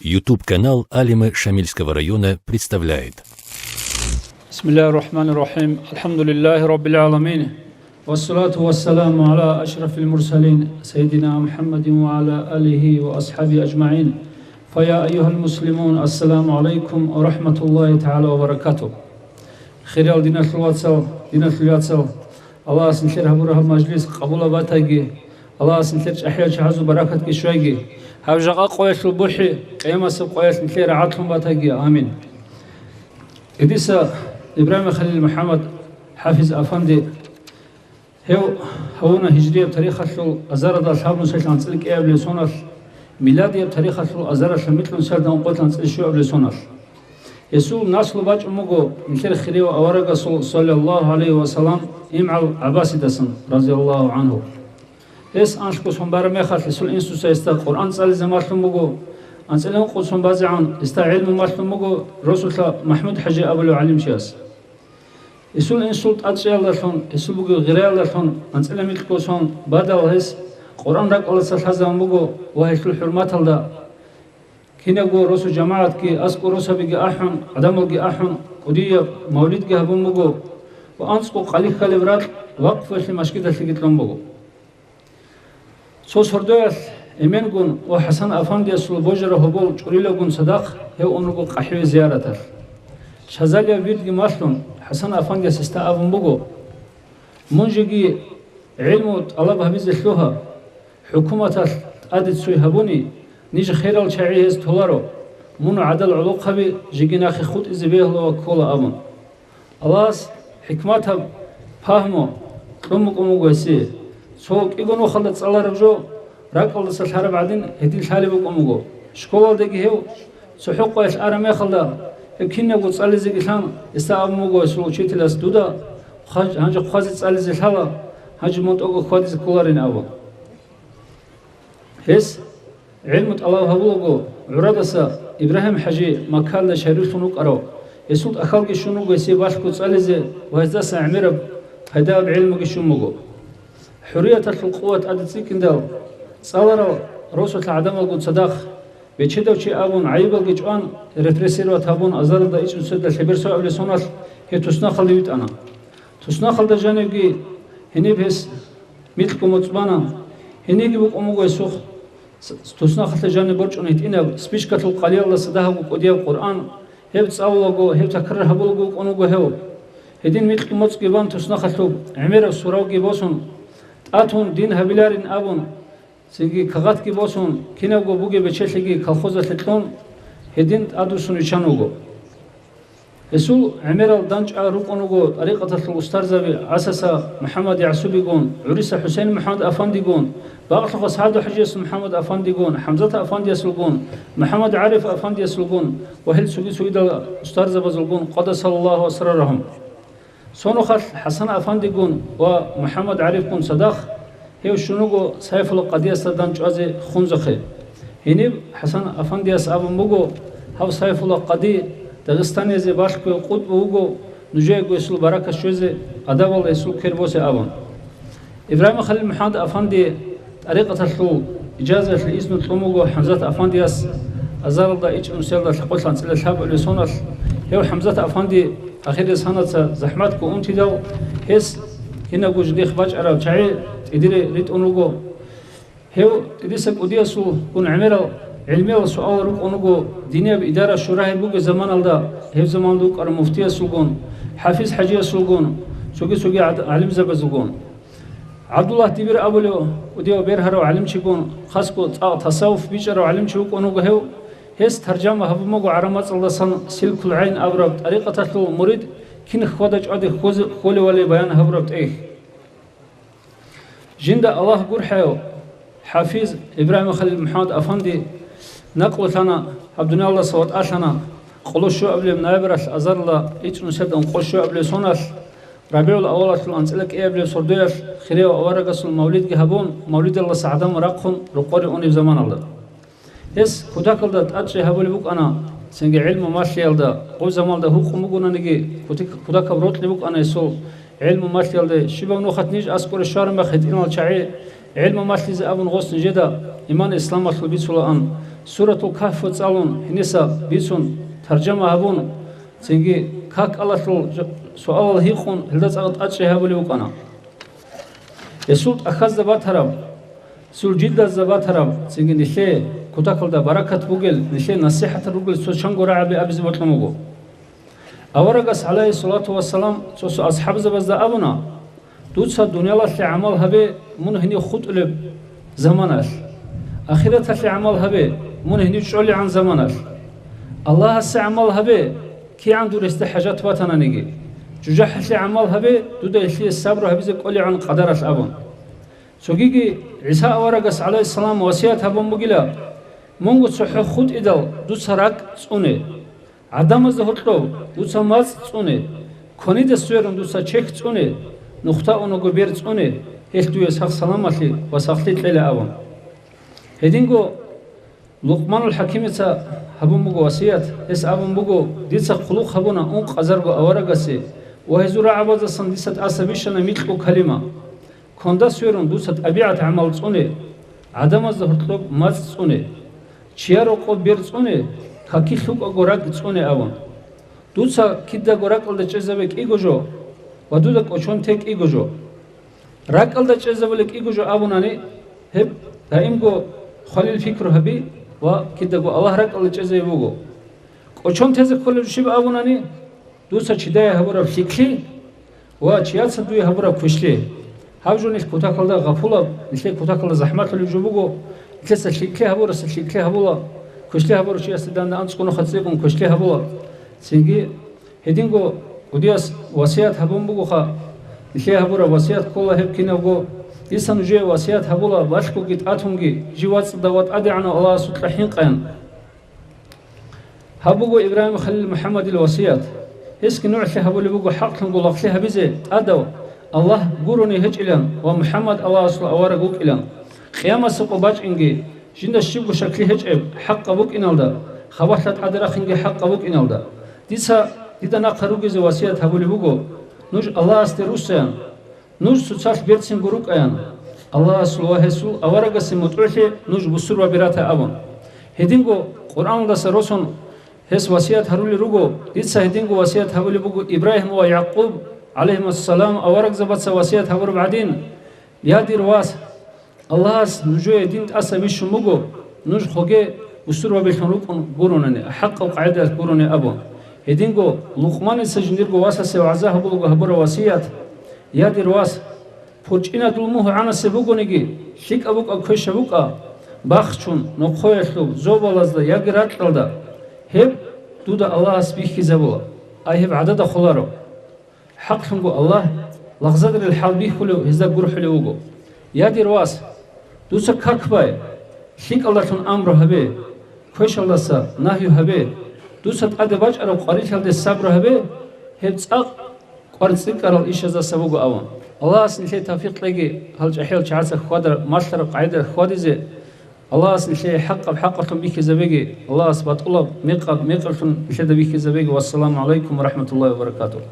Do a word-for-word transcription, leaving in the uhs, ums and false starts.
YouTube-канал Алимы Шамильского района представляет. بسم الله الرحمن الرحيم. الحمد لله رب العالمين. والصلاة والسلام على أشرف المرسلين سيدنا محمد وعلى آله وأصحابه أجمعين. فيا أيها المسلمون، السلام عليكم ورحمة الله تعالى وبركاته. Хириял диналъул вацал, диналъул яцал, Аллагьас нилъер гьабураб гьаб мажлис къабулаб батаги, Аллагьас нилъер чӀахӀиял чагӀазул баракатги щвайги, гьаб жакъа къоялъул бухӀи къиямасеб къоялъ нилъее рагӀатлъун батаги. Амин. Эдиса Ибрагьим Халил МухӀаммад ХӀафиз Афанди, гьев гьавуна гьижрияб тарихалъул азаралда лъабнусалъ анцӀила кӀиабилеб соналъ, миладияб тарихалъул азаралъа микьнусалда ункъоялъ анцӀила щуабилеб соналъ. Гьесул наслу бачӀун буго нилъер хирияв аварагасул, саллаллагьу гӀалайгьи ва саллам, имгӀал ГӀаббасидасан, разияллагьу гӀангьу. Гьес анлъго сон бараб мехалъ, гьесул инсуца гьесда Къуръан цӀализе малъун буго. АнцӀила ункъо сон базегӀан гьесда гӀелму малъун буго росулъа МахӀмуд-хӀажи абулев гӀалимчияс. Гьесул инсул тӀадчӀиялдалъун, гьесул бугеб гъираялдалъун анцӀила микьго сон бадал гьес Къуръан ракӀалдаса лъазабун буго ва гьелъул хӀурматалда кинабго росу-жамагӀатги, аскӀор росабиги ахӀун, гӀадамалги ахӀун, кӀудияб мавлидги гьабун буго ва анцӀго къали ккалеб ракь вакъфуялъе машгидалъеги кьун буго. Цо сордоялъ эменгун ва ХӀасан Афандиясул божараб гьобол чӀурилагун цадахъ гьев ун руго къахӀиве зияраталъ. Шазалияб вирдги малъун, ХӀасан Афандияс гьесда абун буго: «Мун жеги гӀилму тӀалаб гьабизе лъугьа, хӀукуматалъ тӀаде ццуй гьабуни, ниж херал чагӀи гьез толаро, мун гӀадал гӀолохъаби жеги нахъе хутӀизе бегьула ва ккола», – абун. Аллагьас хӀикматаб пагьму кьун букӀун буго гьесие. Цо кӀиго нухалда цӀалараб жо ракӀалдаса лъараб гӀадин гьедин лъалеб букӀун буго. Школалдаги гьев цохӀо къоялъ араб мехалда, гьев кинабго цӀализеги лъан, гьесда абун буго гьесул учителас: «Дуда хъваз-, гьанже хъвазе цӀализе лъала, гьанже мун тӀокӀаб хьвадизе кколарин», – абун. Гьес гӀилму тӀалаб гьабулаго, гӀурадаса Ибрагьим-хӀажи Маккалда шайрулъун вукӀарав, гьесул тӀахьалги щун вуго гьесие балъго цӀализе ва гьездаса гӀемераб пайдаяб гӀилмуги щун буго. ХӀурияталъул къуват тӀаде цӀикӀкӀиндал, цӀаларал росулъа гӀадамалгун цадахъ, бечедав чи абун, гӀайибалги чӀван, репрессировать гьабун, азаралда ичӀнусиялда лъеберсоабилеб соналъ гьев туснахъалде витӀана. Туснахъалда жанивги гьениб гьес микьго моцӀ бана. Гьенибги букӀун буго гьесухъ с-, туснахъалъе жаниб борчӀун гьитӀинаб спичкалъул къалиялдаса дагьабго кӀудияб Къуръан, гьеб цӀалулаго, гьеб такрар гьабулаго вукӀун вуго гьев. Гьедин микьго моцӀги бан, туснахъалъуб гӀемераб суравги босун, тӀатун дин гьабиларин абун, цинги кагъатги босун, кинабго бугеб бечелъиги колхозалъе кьун, гьедин тӀадвуссун виччан вуго. Гьесул гӀемерал дандчӀвай рукӀун руго тӀарикъаталъул устарзаби ГӀасаса МухӀаммад ЯгӀсубигун, ГӀуриса ХӀусейн МухӀаммад Афандигун, Бакълъухъа СагӀду-хӀажиясул МухӀаммад Афандигун, ХӀамзат Афандиясулгун, МухӀаммад ГӀариф Афандиясулгун ва гьел цоги-цогидал устарзабазулгун, къадасаллагьу асрарагьум. Цо нухалъ ХӀасан Афандигун ва МухӀаммад ГӀарифгун цадахъ гьев щун вуго Сайфула къадиясда дандчӀвазе Хунзахъе. Гьениб ХӀасан Афандияс абун буго: «Гьав Сайфула къади Дагъистаниязде балъгояв къутӀбу вуго, нужеего гьесул баракат щвезе, адабал гьесул квер босе», – абун. Ибрагьим Халил МухӀаммад Афанди тӀарикъаталъул ижазаялъе изну кьун буго ХӀамзат Афандияс азаралда ичӀнусиялда лъакъоялъ анцӀила лъабабилеб соналъ. Гьев ХӀамзат Афанди ахирисеб санаца захӀматго унтидал, гьес кинабго жидехъ бачӀараб чагӀи тӀедире ритӀун руго. Гьев тӀедеса кӀудиясулгун гӀемерал гӀилмиял суалал рукӀун руго динияб идара-шура гьеб бугеб заманалда, гьеб заманалда вукӀарав муфтиясулгун, ХӀафиз-хӀажиясулгун, цоги-цоги гӀад-, гӀалимзабазулгун. ГӀабдуллагь Дибир абулев кӀудияв бергьарав гӀалимчигун, хасго цӀакъ тасаввуф бичӀчӀарав гӀалимчи вукӀун вуго гьев. Гьес таржама гьабун буго гӀараб мацӀалдасан Силкул ГӀайн абураб тӀарикъаталъул мурид кин хьвада-чӀваде хьозе-, хьолевали баян гьабураб тӀехь. Жинда Аллагь гурхӀев, ХӀафиз Ибрагьим Халил МухӀаммад Афанди накълулъана, гьаб дуниялдаса ватӀалъана, къоло щуабилеб ноябралъ азарилла ичӀнусиялда ункъо щуабилеб соналъ, РабигӀул-аввалалъул анцӀила кӀиабилеб сордоялъ хирияв аварагасул мавлидги гьабун, мавлидалдаса гӀадамал рахъун рокъоре унеб заманалда. Гьес кутакалда тӀадчӀей гьабулеб букӀана, цинги гӀилму малъиялда, гъоб заманалда гьукъун бугонаниги, кутик-, кутакаб рокьи букӀана гьесул гӀилму малъиялде. Щибаб нухалъ ниж аскӀоре щвараб мехалъ гьитӀинал чагӀи, гӀилму малъизе абун гъос нижеда иман-исламалъул бицулаан, Суратул Кагьф цӀалун, гьениса бицун, таржама гьабун, цинги как-алалъул жа-, суалал гьикъун, гьелда цӀакъ тӀадчӀи гьабулев вукӀана. Гьесул тӀахьазда батараб, гьесул жилдазда батараб, цинги нилъее кутакалда баракат бугел, нилъее насихӀат ругел цо чанго рагӀаби абизе бокьун буго. Аварагас, гӀалайгьиссалату вассалам, цо-цо асхӀабзабазда абуна: «Дуца дуниялалъе гӀамал гьабе мун гьенив хутӀулеб заманалъ, ахираталъе гӀамал гьабе мун гьенив чӀолегӀан заманалъ. Аллагьасе гӀамал гьабе, кигӀан дур гьесда хӀажат батананиги. ЖужахӀалъе гӀамал гьабе, дуда гьелъие сабру гьабизе кӀолегӀан къадаралъ», – абун. Цогиги ГӀиса аварагас, гӀалайгьиссалам, васият гьабун бугила: «Мунго цохӀо хутӀидал дуца ракӀ цӀуне. ГӀадамазда гьоркьоб дуца мацӀ цӀуне, кванида сверун дуца чехь цӀуне, нухда унаго бер цӀуне, гьелъ дуе сах-саламалъи ва сахлъи кьела», – абун. Гьединго Лукъманул ХӀакимица гьабун буго васият, гьес абун буго: «Дица хъулухъ гьабуна ункъазарго аварагасе ва гьезул рагӀабаздасан дица тӀаса бищана микьго калима. Кванда сверун дуца тӀабигӀат гӀамал цӀуне, гӀадамазда гьоркьоб мацӀ цӀуне, чияр рокъоб бер цӀуне, какилъ рукӀаго ракӀ цӀуне», – абун. «Дуца кидаго ракӀалда чӀезабе кӀиго жо ва дуда кӀочон те кӀиго жо. РакӀалда чӀезабулеб кӀиго жо абунани, гьеб даимго хвалил пикру гьаби ва кидаго Аллагь ракӀалда чӀезабе буго. КӀочон тезе кколеб щиб абунани, дуца чидае гьабураб лъикӀлъи ва чияца дуе гьабураб квешлъи. Гьаб жо нилъ кутакалда гъапулаб, нилъер кутакалда захӀмалъулеб жо буго, нилъеца лъикӀлъи гьабураса лъикӀлъи гьабула, квешлъи гьабурав чиясда данде анцӀго нухалъ цӀикӀкӀун квешлъи гьабула». Цинги гьединго кӀудияс васият гьабун бугоха, нилъее гьабураб васият ккола гьеб кинабго: «Дица нужее васият гьабула, балъгоги тӀатунги, жив вацӀцӀадав ва ТӀадегӀанав Аллагьасукьа хӀинкъаян». Гьаб буго Ибрагьим Халил МухӀаммадил васият. Гьесги нугӀлъи гьабулеб буго хӀакълъунго лагълъи гьабизе тӀадав Аллагь гурони гьечӀилан ва МухӀаммад Аллагьасул авараг вукӀилан. Къиямасеб къо бачӀинги, жинда щибго щаклъи гьечӀеб хӀакъаб букӀиналда, хабалъа тӀаде рахъинги хӀакъаб букӀиналда. Дица, дида нахъа ругезе васият гьабулеб буго: нуж Аллагьасде руссаян, нуж цоцалъ берцинго рукӀаян, Аллагьасул ва гьесул аварагасе мутӀигӀлъи нуж бусурбаби рата абун. Гьединго Къуръаналдаса росун гьес васият гьарулел руго, дица гьединго васият гьабулеб буго Ибрагьим ва Якъуб, гӀалайгьимассалам, аварагзабаца васият гьабураб гӀадин: «Я, дир вас, Аллагьас нужее дин тӀаса бищун буго, нуж хоге бусурбабилъун рукӀун гуронани, хӀакъаб къагӀидаялъ гурони», – абун. Гьединго Лукъманица жиндирго васасе вагӀза гьабулаго гьабураб васият: «Я, дир вас, пурчӀинадул мугь гӀанасеб бугониги, лъикӀаб букӀа, квешаб букӀа, бахчун, нохъоялъул, зобалазда яги ракьалда, гьеб дуда Аллагьас бихьизабула, ай гьеб гӀадада холаро». ХӀакълъунго Аллагь лагъзадерил хӀал бихьулев гьезда гурхӀулев вуго. Я, дир вас, дуца как бай, лъикӀалдалъун амру гьабе, квешалдаса нагью гьабе, дуца тӀаде бачӀараб къварилъалде сабру гьабе, гьеб цӀакъ кӀвар цӀикӀкӀарал ишаздаса буго, – абун. Аллагьас нилъее тавфикъ кьеги, гьал чӀахӀиял чагӀаца хьвадар малъараб къагӀида хьвадизе. Аллагьас нилъее хӀакъаб хӀакъалъун бихьизабеги, Аллагьас батӀулаб мекъаб мекъалъун нилъеда бихьизабеги. Вассаламу гӀалайкум ва рахӀматуллагьи ва баракатугь.